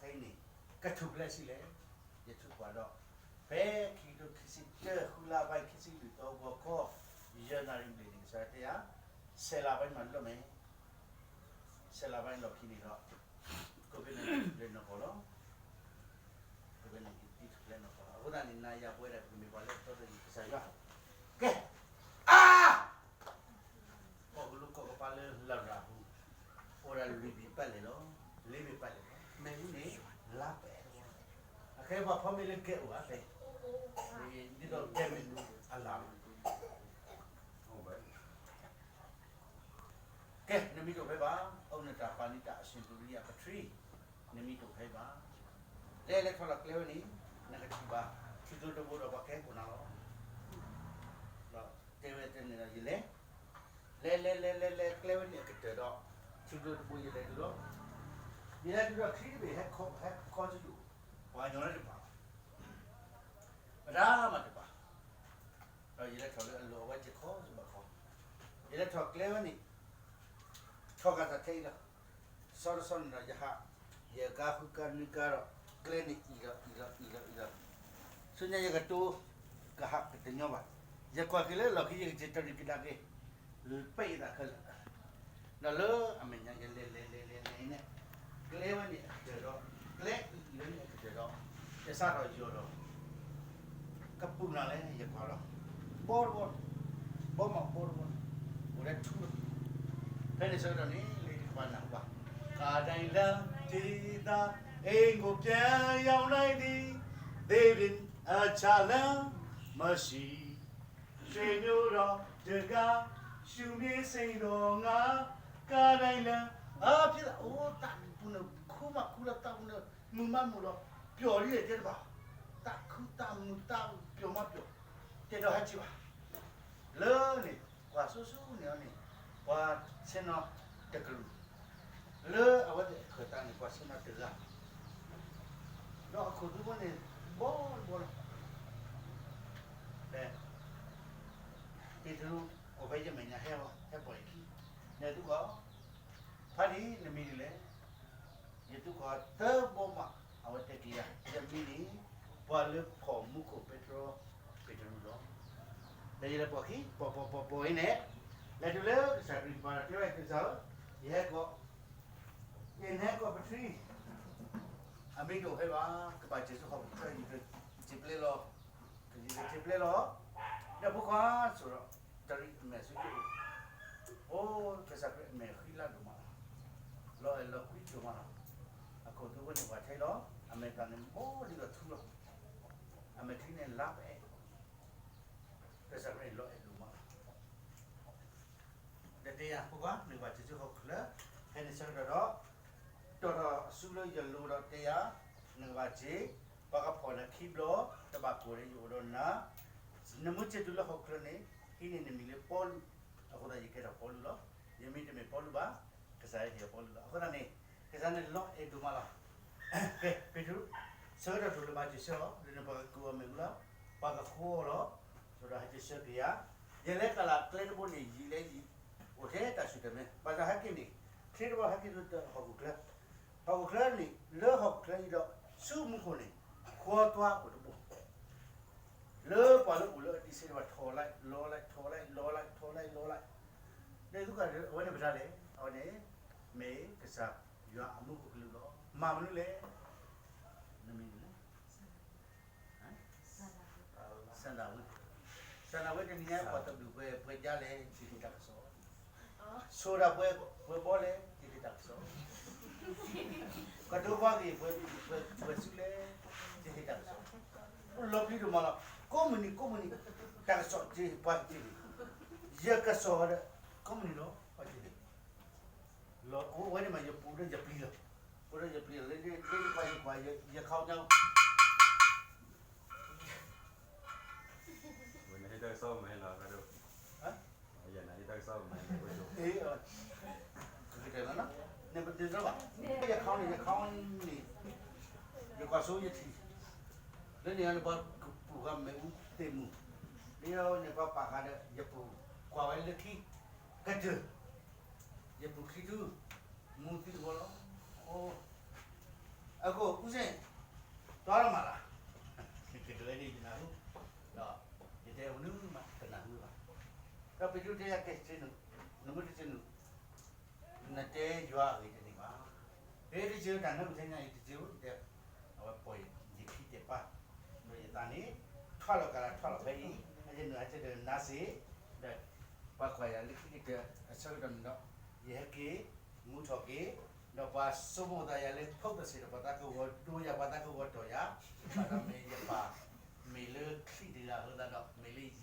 ခဲအံၤန့ၣ် ကထူၣ်ဖျဲးဆံးလဲၣ်, ယထုးကွၢ်ဒီး ဖဲခံကထိခံဆံတၢ ဃုလါဘၣ် ခံဆံလွံၢ်သီ ဂီၤခီ ယဲၢ်နၣ်ရံၣ်ဘျဲၣ်န့ၣ် ကစၢ်တဲယၤ ဆဲးလၤဘၣ်မၤလီၢ်မဲာ်, ဆဲးလၤဘၣ်လီၢ်ခံန့ၣ်ဒီး ကိးက့ၤန့ၣ်လၢနီၢ်ကီၢ်လီၤ. ကိးက့ၤန့ၣ်ထူၣ်ဖျဲးနီၢ်ကီၢ်လီၤ. အဃိသတးန့ၣ် နၤယၤပဝဲဒၣ်ပကမ့ၢ်ပှၤလၢအတီတၢ်ယံၤကစၢ်ယွၤ ကဲ အါ ကီၢ်ကလူးကီၢ်ကပၤလၢလရာ်ပူၤ အိၣ်ဒၣ်လွံၢ်ဘ့ၣ်ပာ်လဲၣ်လီၤ. လၢဘ့ၣ်ပာ်လဲၣ်လီၤ. မ့ၢ်အူန့ၣ် လါပဲၢ်တဝီလီၤ. အခဲပှၤဖီမ့ၢ်လၢကဲအိၣ်အါပဲၢ်, ဒ်သိးကဲမ့ၢ်အလၢ်လီၤ. ကဲ နမံၤတအိၣ်ဖဲဘၣ်, အိၣ်နတၢ်ပာ်နံၤတၢ်အဆ့ၣ်တူၤရံအပထရံ, နမံၤတအိၣ်ဖဲဘၣ်. လဲၤလဲၤထီၣ်လီၤကျဲဝဲန့ၣ် နကထံၣ်ဘၣ် ထံကျိတဘိဒီးပှၤကဟဲကိးနၤလီၤ. ဒီးတဲဝဲတန့ၣ်ဒီးယလဲၤ လဲၤလဲၤလဲၤလဲၤလဲၤကျဲဝဲန့ၣ်အကတၢၢ်ဒီး ထံကျိတဘိယလဲၤတုၤလီၤ. ယလဲၤတုၤဒီးချံတဘ့ၣ်ဟဲခီဆူယအိၣ်, ပှၤကညီလၢတဘၣ်ဘၣ်, ပတၢ်မၤတဘၣ်, ဒီးယလဲၤထီၣ်လၢအလိၤအဝဲစ့ၢ်ကီးစ့ၢ်ကီး, ယလဲၤထီၣ်ကျဲဝဲန့ၣ် ထီၣ်ကၢ်သးထဲအံၤလီၤ. တဆီတဆီန့ၣ်ဒီးယဟး, ယကါဃုကါနွံကါဒီး ကျဲန့ၣ်အံၤဒီးအံၤဒီးအံၤဒီးအံၤဒီး ဆူညါယကတိၤ ကဟးကတညီဘၣ်. ယကွၢ်က့ၤလၢလီၢ်ခံ ယကစံးတရံးကဒါက့ၤ ပဲာ်ယသးခဲလၢာ်, ဒီးလၢအမဲာ်ညါယလဲၤလဲၤလဲၤလဲၤလဲၤန့ၣ် ကျဲဝဲန့ၣ်အကတၢၢ်ဒီး ကျဲအံၤအံၤဝဲန့ၣ်အကတၢၢ်ဒီး ယစးထီၣ်ယိာ်ဒီး ကပုာ်နၤလဲၣ် ယကွၢ်လီၤ, ဘီတဘီ, ဘီမးဘီတဘီ, အိၣ်ထဲထူလီၤ. ဖဲန့ၣ်ဆၢကတီၢ်န့ၣ် လၢယကဘၣ်နၢ်ဟူဘၣ်, ကါဒဲးလၢ ဒေသ အိမ်ကို ပြန်ရောက်နိုင်သည် သ့ၣ်ပင်အချလမ်း မရှိ ဆွေမျိုးတော်တကား ရှုမင်းစိန်တော်ငါ ကါဒဲးလၢ အဖျဲၣ်လၢ အိၣ်တၢ်ပူၤန့ၣ် ခူမးခူလၢတၢ်ပူၤန့ၣ် မုာ်မးမုာ်လီၤ ပျီၤလံတဲတဘၣ်, တၢ်ခုတၢ်မုာ်တၢ်ပျီၤမးပျီၤ, တဲဒီးဟဲက့ၤဘၣ် လၢန့ၣ် ကွၢ်စိၤစိၤန့ၣ်အီၤန့ၣ် ပှၤဆဲနီၤတကလုာ်, လၢအဝဲသ့ၣ်အခၢၣ်သးန့ၣ် ပှၤဆဲနီၤတဂၤ, ဒီးအခိၣ်သူဖိန့ၣ် ဘီတဘီလီၤ. ဒီး ပ့းတရူး အိၣ်ဖဲယမဲာ်ညါ ဟဲပီၢ်ယခံ, နသုကီၢ်, ဖါတံၢ် နမံၤဒ်လဲၣ်. ယသုကီၢ်သၢဘီမး အဝဲတဲက့ၤယၤ, ယမံၤန့ၣ် ပှၤလၢဖီၣ်မူခိၣ်ပဲတြီ ပ့းတရူးလီၤ. ဒီးယလဲၤပီၢ်ခံ ပီၢ်ပီၢ်ပီၢ်ပီၢ်အံၤန့ၣ် လဲၤတုၤလၢကစၢ်ခရံာ်ကပၤဒီးတဲဝဲ ကစၢ်ဧၢ, ယဟဲကီၢ်, ယဟဲကီၢ်ပထံ အမံၤတအိၣ်ဖဲဘၣ်, ကဘၣ်စံးဆူဟီၣ်ခိၣ်ချၢ ယကစံးပျဲလီၤ, ယကစံးပျဲလီၤ, ဒီးဖိခွါစိၤဒီး တၢ်ရံၣ်အမဲာ်ဆူယအိၣ်, အိ ကစၢ်ခရံာ်အမဲာ်ဃံလၤဒိၣ်မးလီၤ, လီၤအဲၣ်လီၤကွံဒိၣ်မးလီၤ. အခိၣ်သူဝဲန့ၣ်ပှၤထဲလီၤ, အမဲာ်သၣ်န့ၣ်ဘီဒ်သိးထူလီၤ, အမဲာ်ချံန့ၣ်လါပအဲၣ်, ကစၢ်ခရံာ်လီၤအဲၣ်ဒိၣ်မးလီၤ. ဒီးတဲယၤ ဖိခွါ နကဘၣ်စံးဆူဟီၣ်ခိၣ်ချၢ, ဖဲန့ၣ်ဆၢကတီၢ်ဒီး တီၢ်ထီၣ်အစုလၢယလိၤဒီးတဲယၤ, နကဘၣ်စံး, ပှၤကဖီၣ်နၤခံဘျီ, တဘၣ်ကိၢ်ဒီးယအိၣ်ဒီးနၤ, နမ့ၢ်စံးတုၤလၢဟီၣ်ခိၣ်ချၢန့ၣ် ဟံးန့ၢ်နမံၤလၢပီလူး, အဃိသတးယကဲထီၣ်ပီလူးလီၤ. ယမ့ၢ်တမ့ၢ်ပီလူးဘၣ်, ကစၢ်ယဟ့ၣ်ပီလူးလီၤ. အဃိသတးန့ၣ် ကစၢ်န့ၣ်လီၤအဲၣ်ဒိၣ်မးလီၤ. ကဲ ပ့းတရူး, ဆၢကတီၢ်ထူၣ်လၢဘၣ်စံးဆၢအီၤ, ဒီးန့ၣ်ပှၤကကုၢ်အီၤမ့ၣ်အူလီၤ, ပှၤကဃိအီၤလီၤ, ဒီးဟဲက့ၤဆၢက့ၤယၤ, ယလဲၤကလးကျဲတဘိန့ၣ် ယံာ်လၢယံာ်, အိၣ်ထဲတၢ်ဆူၣ်တၢ်မဲ, ဘၣ်ဆၣ်ဟဲက့ၤန့ၣ် ချ့တဘိဟဲက့ၤလၢဟီၣ်ခိၣ်ချၢ, ဟီၣ်ခိၣ်ချၢန့ၣ် လၢဟီၣ်ခိၣ်ချၢအံၤဒီး ဆူမူခိၣ်န့ၣ် ဃီသွါအိၣ်တဘိ လၢပှၤလၢအိၣ်လၢအတံၤဆဲးတဖၣ် ထီၣ်လၢလီၤလၢ ထီၣ်လၢလီၤလၢ ထီၣ်လၢလီၤလၢ, ဒ်သိးအဝဲန့ၣ်ပတၢ်လဲၣ်, အဝဲန့ၣ် မ့ၢ်ကစၢ်ယွၤအမူခိၣ်ကလူးလီၤ. မၤမနုၤလဲၣ်, နမံၤဒ်လဲၣ်, စန္ဒာဝတ်, စန္ဒာဝတ်တနံၤညါ ပှၤတဘျုးပှဲၤ ပှဲၤဒ်လဲၣ် ယဟ့ၣ်တၢ်ကစီၣ် ဆိဒၣ်ပှဲၤ ပှဲၤဘီလဲၣ် ယဟ့ၣ်တၢ်ကစီၣ်, ကတိၤပှၤဂ့ၢ် ပှဲၤ ပှဲၤစုလဲၣ် ယဟ့ၣ်တၢ်ကစီၣ်, လီၤပျံၤဒိၣ်မးလီၤ. ကိးမုၢ်နံၤ ကိးမုၢ်နံၤ တၢ်ကစီၣ်က့ၤ ပှၤက့ၤန့ၣ်, ယကစီၣ်ဒီး ကိးမုၢ်နံၤလီၤ ပှၤက့ၤန့ၣ်, လီၤအိၣ်ဝဲန့ၣ်မး ယပူၤဒီးယပျံၤလီၤ, ပူၤဒီးယပျံၤလီၤ လၢပှၤယကွၢ် ယခီညါ ဝဲနဟ့ၣ်တၢ်ကစီၣ်မးလီၤ, ကတဲလီၤ, နပတဲလီၤဘၣ်, ယခီန့ၣ် ယခီန့ၣ်, ယကွၢ်စိယထံၣ်, လၢန့ၣ် နပှၤကပူၤဃာ်မ့ၣ်အူသ့ၣ်မူၤ, လၢန့ၣ်ပှၤပာ်ဃာ်ဒီး ယပူၤကွၢ်ဝဲလၢခံ, ကတၢၢ်, ယပူၤခံထူ, မူသံတဘိလီၤ, အိ, အဃိ ဦးစံ သွားတော့မှာလား, ကတဲဝဲဒ်ယနၢ်ဟူ, ဒီးယတဲဝဲနုမး တနၢ်ဟူဘၣ်. ဒီးပယိၤတဲယၤ ကဲ နမ့ၢ်တစၢနုၢ်, နတဲယွၤအဂ့ၢ်တန့ၢ်ဘၣ်. ဖဲတစၢတၢ်နၢမုၢ်ထဲညါအံၤတစၢ တဲ, အဝဲပိာ်ယခံတဲပၢ်, ဒီးယသးန့ၣ် ထွါလီၤကးလၢထွါလီၤဖဲအံၤ, အယနုၢ်ဟဲတဲဒီးနါစ့, ဒီးပှၤကွၢ်ယၤလၢခံကတၢၢ်အဆၢကတီၢ်န့ၣ်ဒီး ယဟဲက့ၤ မူထီၣ်က့ၤ, ဒီးပှၤဆိကမိၣ်သးယၤလၢ ဖုကစ့ၣ်ဒီး ပှၤသးကဂီၤဒိယၤ ပှၤသးကဂီၤတီၢ်ယၤ, ဘၣ်ဒီးမ့ၢ်ယပၢ်, မ့ၢ်လၢချံတဂၤအဃိသတးဒီး မ့ၢ်လၢ